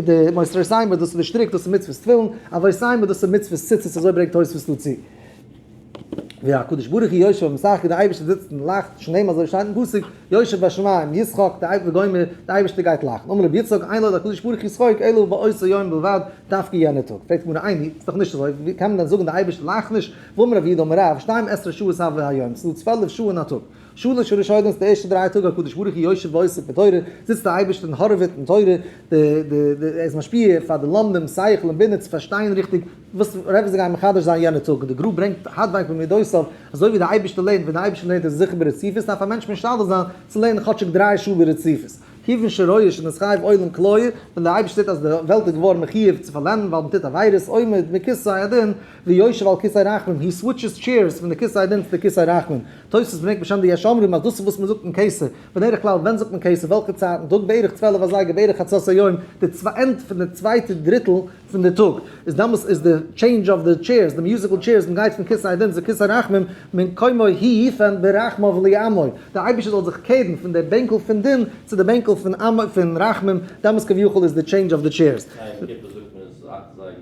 די מוסרותימו דאס איז די שטריק דאס איז מצוות תפילין, אבותימו דאס איז מצוות ציצית אזוי ברענגט תוספות דא צו. והקדוש ברוך הוא יושב ומשחק, דער אייבערשטער זיצט און לאכט, שנאמר אזוי שטייט אין פסוק, יושב בשמים ישחק, דער אייבערשטער וגומר, דער אייבערשטער גייט לאכן. אמר רבי יצחק, אין לו להקדוש ברוך הוא שחוק אלא באותו יום בלבד, דווקא יענער טאג. פרעגט די גמרא, איני, ס'איז דאך נישט אזוי, ווי קען מען דען זאגן דער אייבערשטער לאכט נישט, והאמר רב יהודה אמר רב, שתים עשרה שעות הוי היום, ס'איז דא 12 שעה אין א טאג. שלש הראשונות, די ערשטע דריי טאג הקדוש ברוך הוא יושב ועוסק בתורה, זיצט דער אייבערשטער און הארעוועט אין תורה, די די די ער איז משפיע פאר די לומדים שכל און בינה צו פארשטיין ריכטיג וואס רעדן זיי גייען מחדש זיין יענע טאג, און די גר"א ברענגט הדבק במידותיו, אזוי ווי דער אייבערשטער לערנט, ווען דער אייבערשטער לערנט איז ער זיכער ברציפות, דארף א מענטש משתדל זיין צו לערנען כאטשיג דריי שעה ברציפות. כיוון שרואה שנתחייב עולם כליה, ווען דער אייבערשטער זעט אז די וועלט איז געווארן מחויב צו פארלערנען ווייל מען טוט עבירות, עומד מכסא הדין ויושב על כסא רחמים, he switches chairs פון די כסא הדין צו די כסא רחמים. תוספות ברענגט בשם די יש אומרים אז דאס איז וואס מען זאגט אין כתר, בדרך כלל ווען זאגט מען כתר, וועלכע צייט אין טאג? בערך 12 אזייגער, בערך חצות היום, די end פון די צווייטע דריטל פון די טאג, איז דאמאלס איז די change of די chairs, די musical chairs, מען גייט פון כסא הדין צו כסא רחמים, ממקומו הוא יפן ברחמיו לעמו, די אייבערשטער זאל זיך קערן פון די בענקל פון דין צו די בענקל פון עמו פון רחמים, דאמאלס כביכול איז די change of די chairs. ניין, יום כיפור זאגט מען עס אכט אזייגער נישט ווי?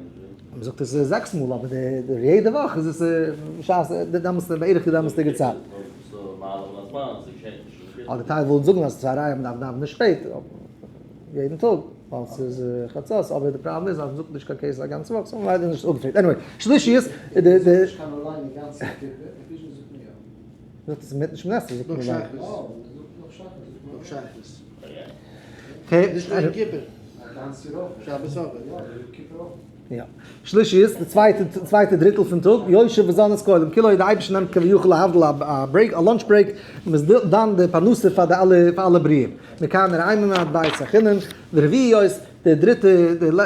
מען זאגט עס זעקס מאל אבער די יעדע וואך איז עס בשעת דאמאלס בערך די דאמאלסדיגע צייט. אדער טייל ווילן זאגן אז עס איז א ראיה מען דארף דאווענען שפעט יעדן טאג ווייל ס'איז חצות, אבער די פראבלעם איז אז מ'זאגט נישט קיין כתר א גאנצע וואך, so ליידער נישט אפגעפרעגט. Anyway, שלישי איז די די. זאגט עס מיטן שמונה עשרה זאגט מען אליין. יא. שלישי איז די צווייטע צווייטע דריטל פון טאג, יושב וזן את כל העולם כולו, די אייבערשטער נעמט כביכול להבדיל א break, א lunch break, און מ'איז דן די פרנסה פאר די אלע פאר אלע בריאים. מכאן רעמים עד בית החינם, ורביעיות, די דריטע,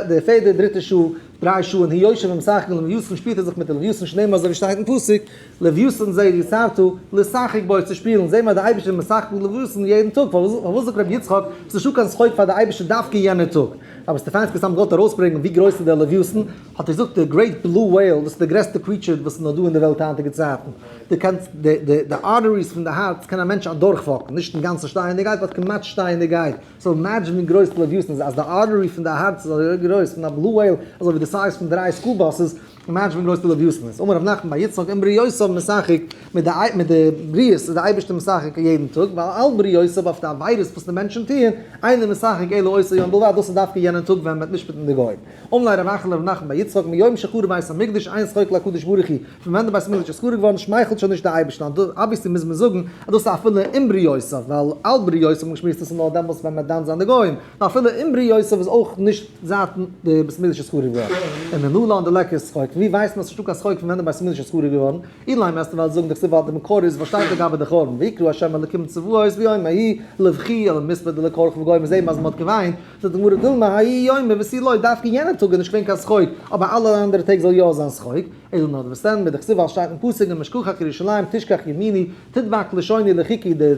די פערדע דריטע שעה, דריי שעה, און הוא יושב ומשחק עם לויתן שפילט ער זיך מיט די לויתן שנאמר אזוי ווי שטייט אין פסוק, לויתן זה יצרת לשחק בו צו שפילן, זעהן מיר אז די אייבערשטער איז משחק מיט לויתן יעדן טאג, פארוואס זאגט רבי יצחק ס'איז נישטא קיין שחוק פאר די אייבערשטער דווקא יענער טאג? אבער סטעפאנסקי סתם געוואלט ארויסברענגען ווי גרויס איז דער לויתן, האט ער געזאגט די great blue whale, דאס איז די גרעסטע creature וואס איז נאר דא אין די וועלט היינטיגע צייטן, דו קענסט די די די arteries פון די הארץ קען א מענטש אדורך walk ן, נישט אינגאנצן שטייענדיגהייט but כמעט שטייענדיגהייט, so imagine ווי גרויס די לויתן איז, אז די artery פון די הארץ איז אזוי גרויס פון א blue whale, אזוי ווי די size פון דריי school buses. Imagine ווי גרויס די לוויתן איז. אמר רב נחמן בר יצחק עם בריותיו משחק, מיט די מיט די בריאות איז די אייבערשטער משחק יעדן טאג, ווייל על בריותיו אויף די עבירות וואס די מענטשן טוען, אינו משחק אלא אותו יום בלבד, דאס איז דווקא יענעם טאג ווען מ'וועט משפט'ן די גוים. אמר ליה רב אחא לרב נחמן בר יצחק מיום שחרב בית המקדש אין שחוק להקדוש ברוך הוא, פון ווען די בית המקדש איז חרוב געווארן שמייכלט שוין נישט די אייבערשטער, obviously מוז מען זאגן אז דאס איז אפילו עם בריותיו, ווייל על בריותיו האט מען געשמועסט דאס איז נאר דעמאלס ווען מ'וועט דן זיין די גוים, נאר אפילו עם בריותיו איז אויך נישט זייט די בית המקדש איז חרוב געווארן. ומנלן דליכא שחוק, פון ווי ווייסט מען אז ס'נישטא קיין שחוק פון ווען די בית המקדש איז חרוב געווארן? אילימא וועסטו וועלן זאגן דכתיב ווייל די מקור איז וואס שטייט לגבי די חורבן ויקרא ה' אלקים צבאות ביום ההוא לבכי אל מספד לקרח וגו' מיר זעהן אז מ'האט געוויינט, זאגט די גמרא דילמא האי יומא ותו לא, דווקא יענע טאג איז נישט געווען קיין שחוק, אבער אלע אנדערע טעג זאל יא זיין שחוק, אלא נאר וואס דען מדכתיב ווייל שטייט אין פסוק אם אשכחך ירושלים תשכח ימיני תדבק לשוני לחכי די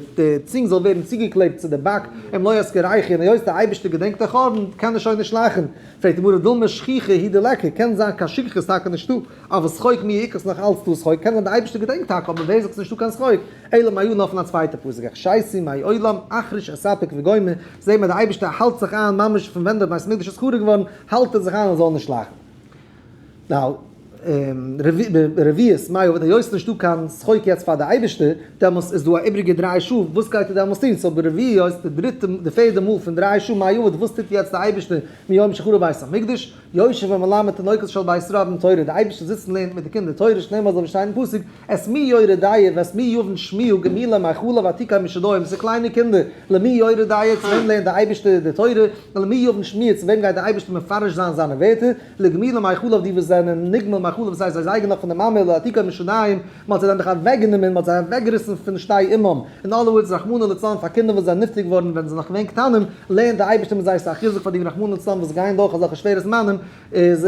צונג זאל ווערן צוגעקלעבט צו די באק אם לא אזכרכי און היות די אייבערשטער געדענקט די חורבן קען ער שוין נישט לאכן, פרעגט די גמרא דילמא שכיחא הוא דליכא, קען זיין קיין שכחה איז טאקע נישטא, אבל שחוק מי איכא ס'נאך אלץ דא שחוק, קען זיין די אייבערשטער געדענקט טאקע אבער ווער זאגט ס'נישטא קיין שחוק, אלא מאי נאר פון א צווייטע פסוק החשתי מעולם אחריש אספק וגומר, זעהט מען די אייבערשטער האלט זיך איין ממש פון ווען די בית המקדש איז חרוב געווארן האלט ער זיך איין ער זאל נישט לאכן. Now, רביעית מאי אויב היות נישטא קיין שחוק יעצט פאר די אייבערשטער, דעמאלס איז דא א איבריגע דריי שעה, וואס גייט ער דעמאלס טון? So ברביעית די דריטע די פערדע מאל פון דריי שעה מאי אויב וואס טוט יעצט די אייבערשטער מיום שחרב בית המקדש? יושב ומלמד תינוקות של בית רבן תורה, די אייבערשטער זיצט און לערנט מיט די קינדער תורה, שנאמר אזוי ווי שטייט אין פסוק, את מי יורה דעה ואת מי יבין שמועה גמילה מחלב עתיקה משדיים, ס'איז קליינע קינדער, למי יורה דעה, צו וועם לערנט די אייבערשטער די תורה, ולמי יבין שמועה, צו וועם גייט די אייבערשטער מפרש זיין זיינע ווערטער, לגמילה מחלב די וואס זענען נגמל מחלב דאס הייסט זיי זייגן נאך פון די מאמע לעתיקה משדיים, מען האט זיי דאך אוועקגענומען, מען האט זיי אוועקגעריסן פון שתי אמם, אין other words רחמנא לצלן פאר קינדער וואס זענען נפטר געווארן ווען זיי זענען נאך געווען קטנים, לערנט די אייבערשטער מיט זיי, ס'איז א חיזוק פאר די רחמנא לצלן וואס גייען דורך אזעלכע שווערע זמנים, איז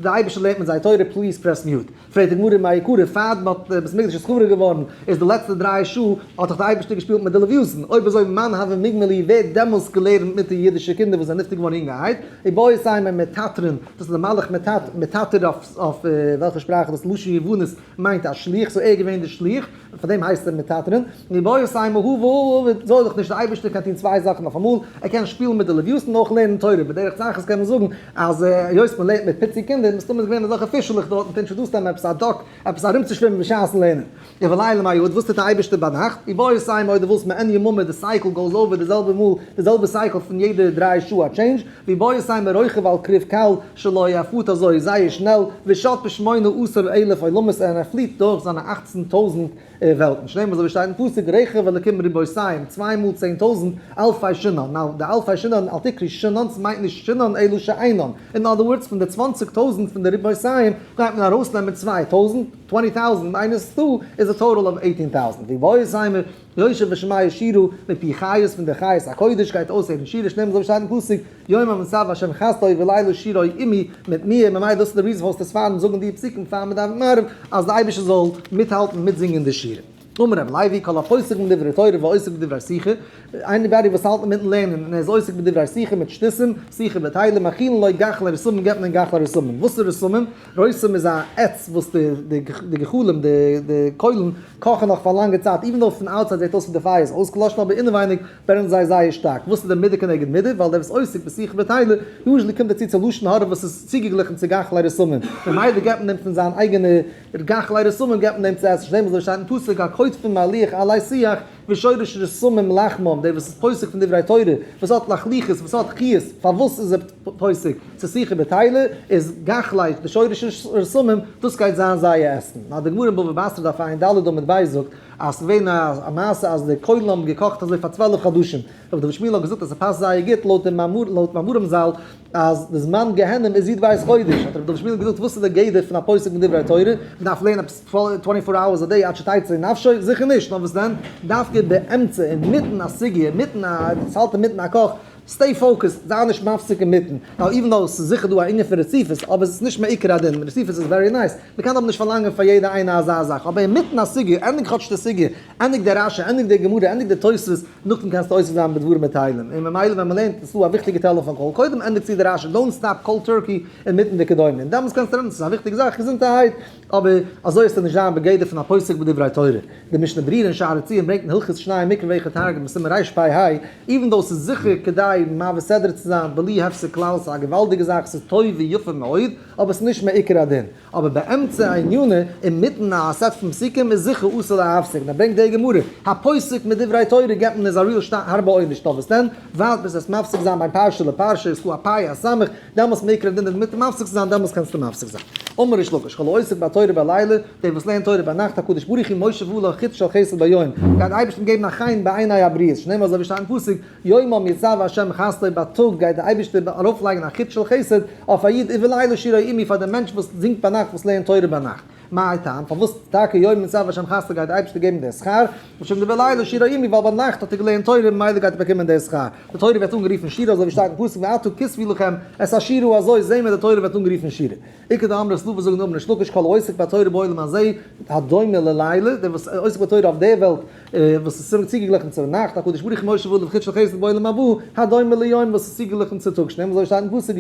די אייבערשטער לערנט מיט זיי תורה, please press mute. פרעגט די גמרא מאי קרא, פאר די בית המקדש איז חרוב געווארן, איז די לעצטע דריי שעה האט דאך די אייבערשטער געשפילט מיט די לוויתן, אויב אזוי מאן הוה מיגמלי ווער האט דעמאלס געלערנט מיט די אידישע קינדער וואס זענען נפטר געווארן יונגערהייט, איבעית אימא מטטרון, דאס איז די מלאך מטטר אויף וועלכע שפראך איז דאס לשון יוונית מיינט א שליח, so ער איז געווען די שליח, פאר דעם הייסט ער מטטרון, איבעית אימא הא והא עביד, זארג דיך נישט די אייבערשטער קען טון צוויי זאכן אויף אמאל, ער קען שפילן מיט די לוויתן און אויך לערנען תורה, בדרך צחות קען מען זאגן אז היות מען לערנט מיט פיצי קינדער, מסתמא איז געווען אזעלכע פישעלעך דארט און introduce ט אים עפעס א duck, עפעס ארומצושווימען בשעת'ן לערנען. ובלילה מאי עביד, וואס טוט די אייבערשטער ביינאכט? איבעית אימא אויב דו ווילסט מעין יממה די cycle goes over די זעלבע מאל, די זעלבע cycle פון יעדע דריי שעה א change, ואיבעית אימא רוכב על כרוב קל שלו ער פארט אזוי זייער שנעל, ושט בשמונה עשר אלף עולמות און ער פליט דורך זיינע אכצן טויזנט וועלטן, שנאמר אזוי ווי שטייט אין פסוק רכב אלקים רבותים, צוויי מאל צען טויזנט, אלפי שנן, now די אלפי שנן אל תקרי שנן ס'מיינט נישט שנן אלא שאינן, אין other words פון די צוואנציג טויזנט פון די רבותים גייט מען ארויסנעמען צוויי טויזנט, twenty thousand minus two איז א total of eighteen thousand, ואיבעית אימא יושב ושומע שירה מפי חיות פון די חיות הקודש גייט אויסהערן שירה שנאמר אזוי ווי שטייט אין פסוק יומם מצוה השם חסדו ולילה שירו עמי מיט מיר ממילא דאס איז די reason פארוואס די ספרדים זאגן די פסוקים פאר מען דאווענט מעריב אז די אייבערשטער זאל מיטהאלטן מיטזינגען די שירה. אמר רבי לוי כל הפוסק מדברי תורה ועוסק בדברי שיחה, anybody וואס האלט אינמיטן לערנען און ער איז עוסק בדברי שיחה מיט שטותים, שיחה בטלה, מאכילין לו גחלי רתמים געבט מען גחלי רתמים. וואס איז רתמים? רתמים איז א עץ וואס די גחלים, די קוילן, קאכן נאך פאר לאנגע צייט, even though פון outside זעט אויס ווי די פייער איז אויסגעלאשן אבער אינעווייניג ברענט זיי זייער שטארק. וואס איז די מידה כנגד מידה? ווייל דער וואס עוסק בשיחה בטלה, usually קומט דערצו צו לשון הרע וואס איז צוגעגליכן צו גחלי רתמים, ממילא געבט מען אים פון זיין אייגענע גחלי רתמים געבט מען אים צו עסן, שנאמר אזוי שטייט אין פסוק הקוטפים מעליך עלי שיח ושורש רתמים לחמם, דער וואס איז פוסק פון דברי תורה, וואס האט לחלוחית, וואס האט חיות, פארוואס איז ער פוסק צו שיחה בטלה, איז גחלי די שורש רתמים, דאס גייט זיין זייער עסן. נאר די גמרא אין בבא בתרא דף ע"ד עמוד ב' זאגט, אז ס'איז געווען א מעשה אז די קוילן האבן געקאכט אזוי פאר צוועלף חדשים, רבי דוד שמואל האט געזאגט אז ס'פאסט זייער גוט לויט די מאמר לויט מאמרים ז"ל אז די זמן גיהנום איז י"ב חודש, האט רבי דוד שמואל געזאגט וואס איז די גדר פון א פוסק מדברי תורה, מ'דארף לערנען עפעס twenty four hours a day עד שתצא נפשו? זיכער נישט, נאר וואס דען? דווקא באמצע אינמיטן א סוגיא, אינמיטן א, ס'האלט אינמיטן א קאך, stay focused, זיי נישט מפסיק אינמיטן, ווייל even though ס'איז זיכער דא א ענין פון רציפות, אבער ס'איז נישט מעיקר הדין, רציפות איז very nice, מ'קען אבער נישט פארלאנגען פאר יעדע איינע אזא זאך, אבער אינמיטן א סוגיא, ענדיג כאטש די סוגיא, ענדיג די רש"י, ענדיג די גמרא, ענדיג די תוספות, נאכדעם קענסטו עוסק זיין בדברים בטלים, און ממילא ווען מ'לערנט איז דא א וויכטיגע telephone call, קודם ענדיג צו די רש"י, don't stop cold turkey אינמיטן וכדומה, און דעמאלטס קענסטו רעדן, ס'איז א וויכטיגע זאך, געזונטערהייט, אבער אזוי עס זאל נישט זיין בגדר פון א פוסק בדברי תורה. די משנה ברורה אין שערי ציון ברענגט אין הלכות שנים מקרא ואחד תרגום בסימן רפ"ה, even though ס'איז זיכער כדאי. כדאי מעביר סדרה צו זיין בלי הפסק כלל, ס'איז א געוואלדיגע זאך, ס'איז טוב ויפה מאוד, אבער ס'איז נישט מעיקר הדין. אבער באמצע הענינה, אינמיטן א סעט פון פסוקים איז זיכער אסור להפסיק, און ער ברענגט די גמרא, הפוסק מדברי תורה געבט מען איז א real הארבע עונש, נאר וואס דען, ווארט ביז עס מפסיק זיין בין פרשה לפרשה, איז דא א פיי א סמך, דעמאלס מעיקר הדין אינמיטן מפסיק צו זיין, דעמאלס קענסטו מפסיק זיין. אמר ריש לקיש, כל העוסק בתורה בלילה, דער וואס לערנט תורה ביינאכט, הקדוש ברוך הוא מושיב עליו חוט של חסד ביום, גייט די אייבערשטער אים געבן א חן בעיני הבריות, שנאמר אזוי ווי שטייט אין פסוק, יומם יצוה ה' חסדו בייטאג גייט דער אייבערשטער ארויפלייגן א חוט של חסד אויף א איד ובלילה שירה עמי פאר דעם מענטש וואס זינגט ביינאכט וואס לערנט תורה ביינאכט. מאי טעם? פארוואס טאקע יומם יצוה ה' חסדו גייט דער אייבערשטער געבן דער שכר? משום דבלילה שירה עמי ווייל ביינאכט האט ער געלערנט תורה ממילא גייט ער באקומען דער שכר. די תורה ווערט אנגערופן שירה אזוי ווי שטייט אין פסוק ועתה כתבו לכם את השירה הזאת זעהן מיר די תורה ווערט אנגערופן שירה. איכא דאמרי ס'דא וואס זאגן אמר ריש לקיש כל העוסק בתורה בעולם הזה הדומה ללילה דער וואס עוסק בתורה אויף דער וועלט וואס איז צוגעגליכן צו נאכט, הקדוש ברוך הוא מושיב עליו חוט של חסד בעולם הבא, הדומה ליום וואס איז צוגעגליכן צו טאג, שנאמר אזוי שטייט אין פסוק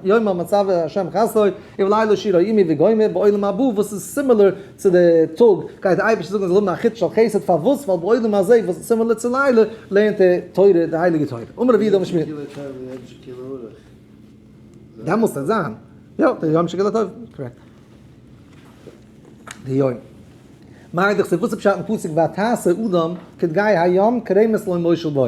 יומם יצוה ה' חסדו ובלילה שירה עמי וגומר, בעולם הבא וואס איז similar צו די טאג, גייט די אייבערשטער זאגן ער זאל האבן א חוט של חסד, פארוואס? ווייל בעולם הזה וואס איז similar צו לילה, לערנט ער תורה, די הייליגע תורה. אמר רבי יהודה אמר שמואל. דעמאלסט וועט זיין, יא, די יום שכולו טוב, correct. די יום. מאי דכתיב וואס איז פשט אין פסוק ותעש האדם כדגי הים כרמש לא מושל בו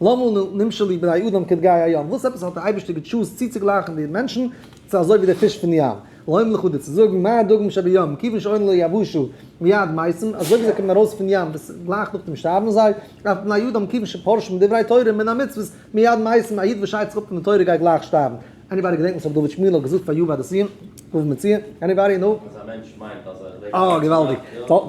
למה נמשלו בני אדם כדגי הים וואס עפעס האט דער אייבערשטער גע choose ט צוצוגלייכן די מענטשן צו אזוי ווי די פיש פון ים לומר לך דיר צו זאגן מה הדגים שבים כיוון שעולין ליבשה מיד מתים אזוי ווי זיי קומען ארויס פון ים וואס גלייך נאכדעם שטארבן זיי אף בני אדם כיוון שפרשו מדברי תורה מן המצוות מיד מתים א איד וואס שיידט זיך אפ פון די תורה גייט גלייך שטארבן. Anybody געדענקט וואס רבי דוד שמיעל האט געזאגט פאר יאר ביי די סיום? בבא מציעא? Anybody know? אז א מענטש מיינט אז ער לעבט אה, געוואלדיג.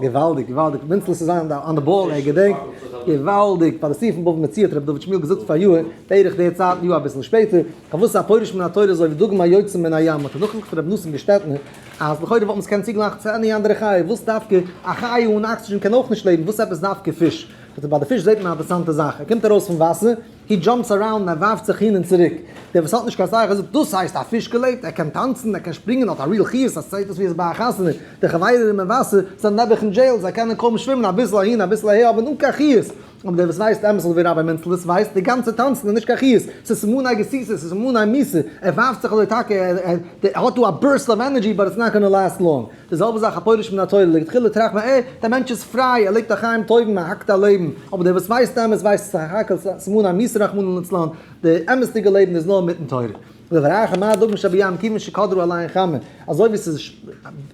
געוואלדיג, געוואלדיג. מינצל איז on the ball, ער געדענקט. געוואלדיג. ביי די סיום פון בבא מציעא האט רבי דוד שמיעל געזאגט פאר יאר, בערך די צייט, יאר אביסל שפעטער, פארוואס א פורש מן התורה אזוי ווי דגים היוצאים מן הים, האט ער נאכגעזאגט פון רבי נתן געשטעטנער, אז לכאורה וואלט מען עס קענען צוגלייכן צו any אנדערע חיה, וואס דווקא א חיה אן אקסידזשען קען אויך נישט לעבן, וואס עפעס דווקא פיש? ביי די פיש זעט מען א אינטערעסאנטע זאך, ער קומט ארויס פון וואסער, he jumps around און ער ווארפט זיך הין און צוריק. דער וואס האט נישט קיין שכל זאגט, דאס הייסט א פיש געלעבט, ער קען טאנצן, ער קען שפרינגען, האט א real חיות, עס זעט אויס ווי עס איז ביי א חתונה. די חברים אין וואסער זענען נעבעך אין jail, זיי קענען קוים שווימען, אביסל אהין אביסל אהער, אבער אן קיין חיות. אבער דער וואס ווייסט אמת אזוי ווי ראביי מענצלעס ווייסט, די גאנצע טאנצן איז נישט קיין חיות, ס'איז סימני גסיסה, ס'איז סימני מיתה, ער ווארפט זיך אזוי טאקע, ער האט דא א burst of energy, but it's not gonna last long. די זעלבע זאך א פורש מן התורה, לכתחילה טראכט מען, אה, דער מענטש איז פריי, ער לעבט א חיים טובים, ער האקט א לעבן, אבער דער וואס ווייסט אמת ווייסט סך הכל סימני מיתה רחמנא לצלן, די אמת'דיגע לעבן איז נאר מיטן תורה. ודבר אחר מה דגים שבים כיוון שקדרה עליהן חמה, אזוי ווי ס'איז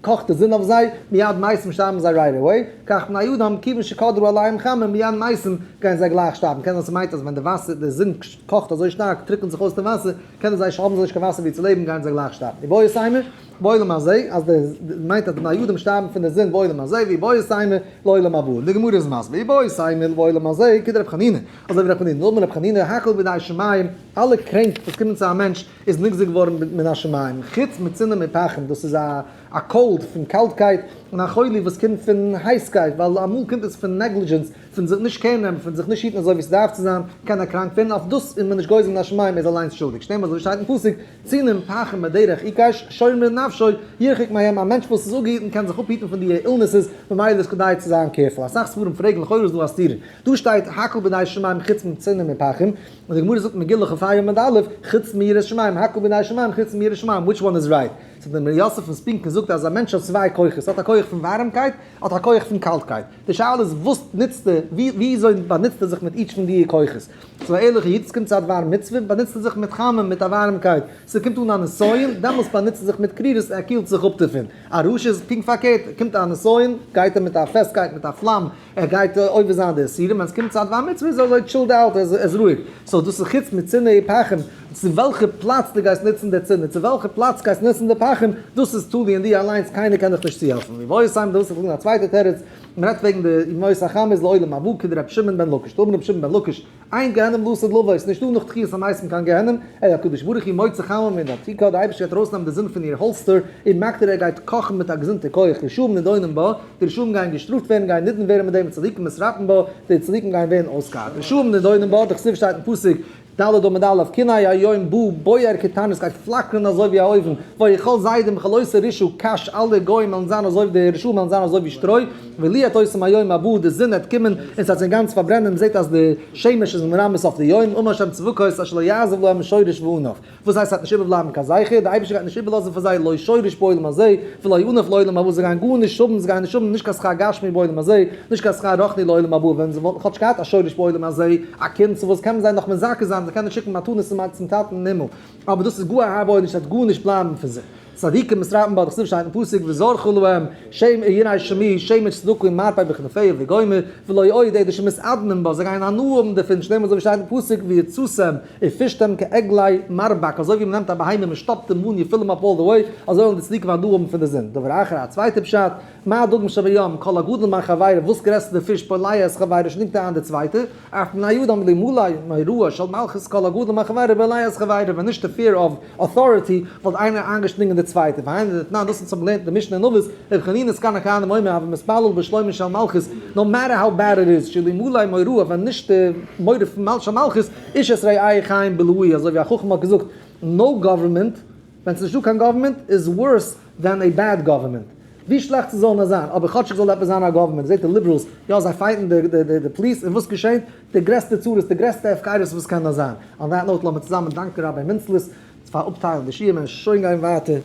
קאכט די זון אויף זיי, מיד מתים שטארבן זיי right away, כך בני אדם כיוון שקדרה עליהם חמה מיד מתים גייען זיי גלייך שטארבן, קען זיין ס'מיינט אז ווען די וואסער די זון קאכט אזוי שטארק טריקענט זיך אויס די וואסער, קענען זיי האבן זיי נישט קיין וואסער ווי צו לעבן גייען זיי גלייך שטארבן. איבעית אימא. בעולם הזה, אז די מיינט אז די בני אדם שטארבן פון די זון בעולם הזה, ואיבעית אימא לעולם הבא. און די גמרא איז מסביר, איבעית אימא לעולם הזה, כדרב חנינא, אזוי ווי רב חנינא, דאמר רב חנינא, הכל בידי שמים, אלע קרענק וואס קומען צו א מענטש איז נגזר געווארן מן השמים, חוץ מצינה ומפחם, דאס איז א א cold פון קאלטקייט, און א חולי וואס קומט פון הייסקייט, ווייל אמאל קומט עס פון negligence, פון זיך נישט care נעמען, פון זיך נישט היטן אזוי ווי ס'דארף צו זיין, קען ער קראנק ווערן, אויף דאס איז מען נישט גוזר מן השמים, ער איז אליינס שולדיג, שנאמר אזוי ווי שטייט אין פסוק, צינים פחים בדרך עיקש, שומר נפשו, ירחק מהם, א מענטש וואס איז אפגעהיטן קען זיך אפהיטן פון די illnesses, ממילא איז כדאי צו זיין careful. אסאך ספרים פרעגן לכאורה איז דא א סתירה. דא שטייט הכל בידי שמים חוץ מצינים ופחים, און די גמרא זאגט מגילה כ"ה עמוד א', חוץ מיראת שמים, הכל בידי שמים חוץ מיראת שמים, which one is right? סאו דער מר' יוסף פון ספינקא זאגט אז א מענטש האט צוויי כוחות, האט א כח פון ווארעמקייט, האט א כח פון קאלטקייט. די שאלה איז וואס נוצט ער, וויאזוי באנוצט ער זיך מיט each פון די כוחות. ס'איז א ערליכע איד, ס'קומט צו א דבר מצוה, באנוצט ער זיך מיט חמה, מיט א ווארעמקייט. ס'קומט אן א נסיון, דעמאלס באנוצט ער זיך מיט קרירות, ער קילט זיך אפ דערפון. א רשע איז פונקט פארקערט, קומט א נסיון, גייט ער מיט א פעסטקייט, מיט א פלאם, ער גייט עובר זיין די איסורים, ווען ס'קומט צו א דבר מצוה איז ער אזוי chilled out, ער איז רואיג. So דאס איז חוץ מצינה ופחים, צו וועלכע פלאץ דו גייסט נוצן די צינה, צו וועלכע פלאץ גייסט נוצן די פחים, דאס איז תלוי אין דיר אליינס, קיינער קען דיך נישט צוהעלפן. ואיבעית אימא דאס איז א צווייטע תירוץ, מען רעדט וועגן די ימות החמה איז לעולם הבא כדרבי שמעון בן לקיש, דאמר רבי שמעון בן לקיש, אין גיהנום לעתיד לבוא, ס'איז נישטא נאך תחיית המתים קיין גיהנום, אלא הקדוש ברוך הוא מוציא חמה מנרתיקה, די אייבערשטער גייט ארויסנעמען די זון פון איר holster, און מקטיר ער גייט קאכן מיט א געזונטע כח, רשעים נידונים בה, די רשעים גייען געשטראפט ווערן, גייען נידון ווערן מיט דעם, וצדיקים מתרפאין בה, די צדיקים גייען ווערן אויסגעהיילט, רשעים נידונים בה, דכתיב שטייט אין פסוק. ד' עמוד א', כי הנה היום בא בוער כתנור, ס'גייט פלאקערן אזוי ווי א אויוון, ויכל זדים וכל עושי רשעה קש, אלע גוים וועלן זיין אזוי ווי די רשעים וועלן זיין אזוי ווי שטרוי, וליהט אותם היום הבא, די זון וועט קומען און ס'וועט זיי אינגאנצן פארברענען, מ'זעט אז די שמש איז מרמז אויף די יום, אמר השם צבקות אשר לא יעזוב להם שורש וענף. וואס הייסט ס'וועט נישט איבערבלייבן קיין זכר? די אייבערשטער גייט נישט איבערלאזן פאר זיי לא שורש בעולם הזה ולא ענף לעולם הבא, זיי גייען גארנישט האבן, זיי גייען נישט האבן נישט קיין שכר גשמי בעולם הזה, נישט קיין שכר רוחני לעולם הבא, ווען זיי וואלטן כאטש געהאט א שורש בעולם הזה, א קינד, צו וואס קען מען זיי נאך מזכה זיין, זיי קענען שיקן מתנות צום טאטן אין הימל, אבער דאס איז גאר א הארבע עונש, ס'וועט גארנישט בלייבן פון זיי. צדיקים מתרפאין בה, דכתיב שטייט אין פסוק וזרחה להם שם יראי שמי שמש צדקה ומרפא בכנפיה וגומר, ולא עוד אלא שמתעדנין בה, זיי גייען הנאה האבן דערפון, שנאמר אזוי ווי שטייט אין פסוק ויצאתם ופשתם כעגלי מרבק, אזוי ווי מען נעמט א בהמה מען שטאפט אים אן you fill him up all the way, אזוי וועלן די צדיקים הנאה האבן פון די זון. דבר אחר, א צווייטע פשט, מה דגים שבים, כל הגדול מחבירו, וואס גרעסער די פיש בולע את חבירו שלינגט אריין די צווייטע, אף בני אדם אלמלא מוראה של מלכות כל הגדול מחבירו בולע את חבירו, ווען נישט די fear of authority וואלט איינער איינגעשלינגען די צווייטע, והיינו דתנן דאס אונז האבן געלערנט אין די משנה אין אבות, רבי חנינא סגן הכהנים אומר הוי מתפלל בשלומה של מלכות, no matter how bad it is, שאלמלא מוראה ווען נישט די מורא פון של מלכות, איש את רעהו חיים בלעו, אזוי ווי א חכם האט געזאגט, no government, ווען ס'נישט דא קיין government איז worse than a bad government. ווי שלעכט ס'זאל נאר זיין, אבער כאטשיג זאל עפעס זיין א government, זעט די liberals, יא זיי fight ן די police, און וואס געשענט? די גרעסטע צרות, די גרעסטע הפקרות וואס קען נאר זיין. On that note לאמיר צוזאמען דאנקען Rabbi מינצלעס פאר אפטיילן די שיעור, מען שוין גיין ווייטער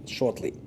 shortly.